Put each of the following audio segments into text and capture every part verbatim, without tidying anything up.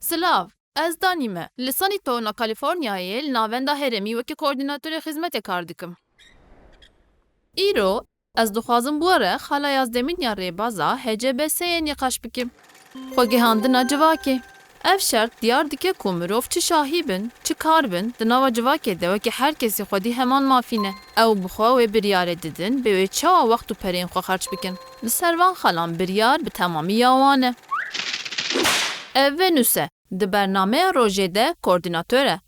Silav, ez Danî me. Li Sunnytown a Kalîforniyayê li Navenda Herêmî wekî koordînatorê xizmetê kar dikim. Îro ez dixwazim bi we re xala yazdemîn ya rêbaza H C B S'ê nîqaş bikim. Xwegihandina civakê. Ev şert diyar dike ku mirov çi şahî bin, çi kar bin, di nava civakê de wekî her kesî xwedî heman mafî ne. Ew bi xwe wê biryarê didin, bê wê çawa wext û pereyên xwe xerc bikin. Li ser van xalan biryar bi temamî ya wan e. Ev Venus e. Di bernameya rojê de koordînator e.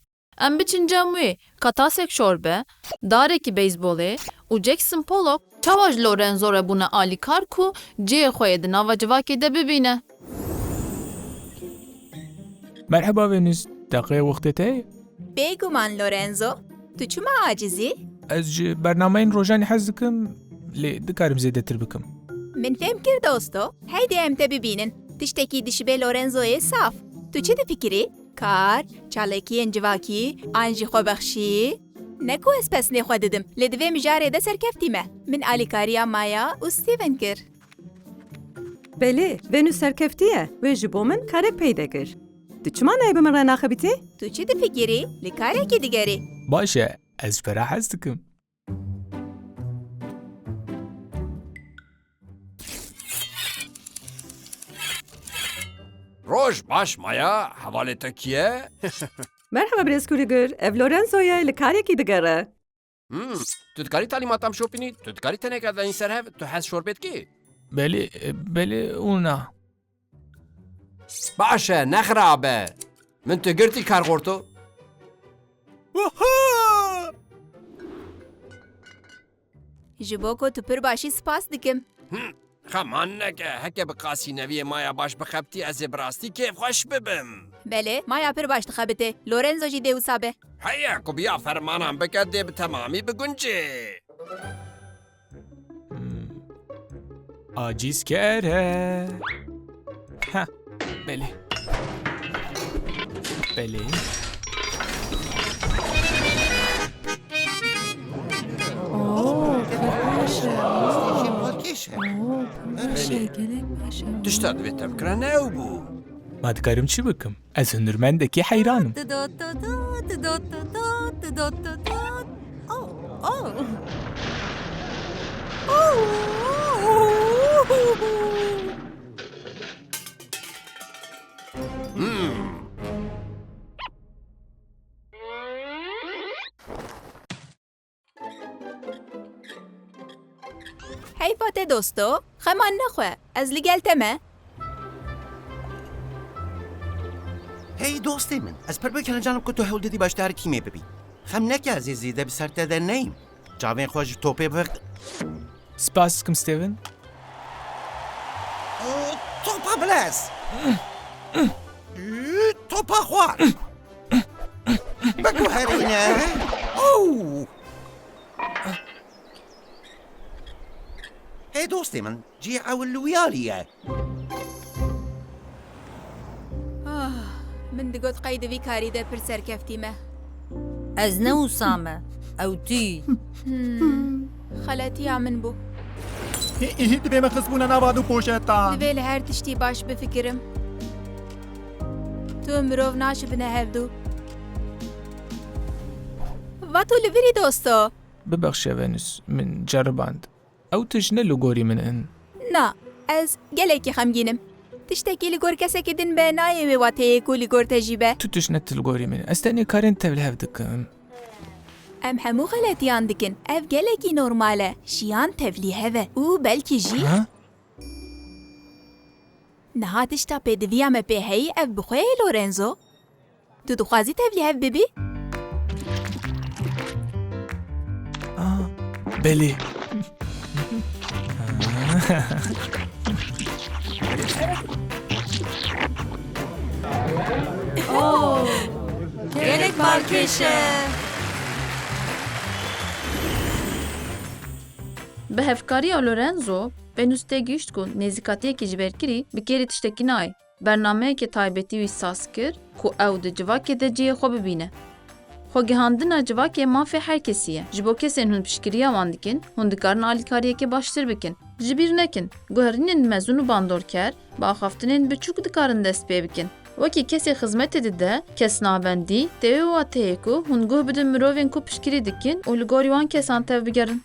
Em biçin cem wê, ka tasek şorbe, darekî beyzbolê û Jackson Pollock çawa ji Lorenzo re bûne alîkar ku cihê xwe yê di nava civakê de bibîne. Merheba Venus, deqeyê wextê te ye? Bêguman Lorenzo, tu çima aciz î? Ez ji bernameyên rojanî hez dikim, lê dikarim zêdetir bikim. Min fêm kir dosto, heydê em te bibînin. Tiştekî dişibe Lorenzoyê saf. Tu çi difikirî? Kar, çalakiyên civakî, an jî xwebexşî? Ne ku ez pesnê xwe didim, lê di vê mijarê de serkeftî me. Min alîkariya Maya û Steven kir. Belê, Venus serkeftî ye. Wê ji bo min karek peyde kir. Tu çima nayê bi min re naxebitî? Tu çi difikirî? Li karekî digerî. Baş e, ez ji we re hez dikim. Roj baş Maya, hevalê te kî ye? Merhaba birêz Kuligir, ev Lorenzo ye, li karekî digere. Hmm, tu dikarî talîmata min şopînî? Tu dikarî teneke danî ser hev? Tu hez şorbê dikî? Belê, belê û na. Baş e, ne xirab e. Min tu girtî karxorto? Ji bo ku tu pir başî spas dikim. Hm, xeman neke, heke bi qasîneviyê Maya baş bixebitî, ez ê bi rastî kêfxweş bibim. Belê, Maya pir baş dixebitê. Lorenzo jî dê wisa be. Heye, ku bi ya fermanan bike, dê bi temamî biguncê. Hmm. Acîzker e. Ha, belê. Belê. Oo, pir baş e. Oo, pir baş e, gelek baş e. Tişta divê te bikira ne ew bû. Ma dikarim çi bikim? Ez hunermendekî heyran im. Didot, didot, didot, didot, didot, didot. Oh, oh. Oh. Hmm. Heyfa te dosto, xeman nexwe, ez li gel te me. Hey dostê min, ez pir bi kelecan im ku tu hewl didî başdar tîmê bibî. Xem neke, ez ê zêde bi ser te de neyim. Çavên xwe ji topê bix. Spas dikim Steven. Topa bilez. Topa xwar. Biguherîne. Oh! Hey dostê min, cihê ewil li wî alî ye. Ah, min digot qey di vî karî de pir serkeftî me. Ez ne wisa me, ew tu yî. Hmm, xeletiya min bû. Hî, hî, dibê me xistbûne nava du poşetan. Divê li her tiştî baş bifikirim. Tu û mirov naşibine hevdu. Va tu li vir î dosto. Bibexşe Venus, min ceriband. Ew tişt ne li gorî min in. Na, ez gelekî xemgîn im. Tiştekî li gor kesekî din be nayê wê wateyê ku li gor te jî be. Tu tişt ne li gorî min in. Ez tenê karên tevlihev dikim. Em hemû xeletiyan dikin. Ev gelekî normal e. Jiyan tevlihev e. Û belkî jî... Ha? Niha tişta pêdiviya me pê heyî ev bi xwe ye, Lorenzo? Tu dixwazî tevlîhev bibî? Ah, belê. Oh, gelek balkêş e. Bi hevkariya Lorenzo, Venus têgihişt ku nêzîkatiyekî ji ber kirî bi kêrî tiştekî nayê. Bernameyeke taybetî wî saz kir ku ew di civakê de cihê xwe bibîne. Xwegihandina civakê mafê her kesî ye. Ji bo kesên hûn piştgiriya wan dikin, hûn dikarin alîkariyeke baştir bikin. Ji bîr nekin, guherînên mezin û bandorker bi axaftinên biçûk dikarin dest pê bikin. Wekî kesê xizmetê dide, kesnavendî, tê wê wateyê ku hûn guh bidin mirovên ku piştgirî dikin û li gorî wan kesan tevbigerin.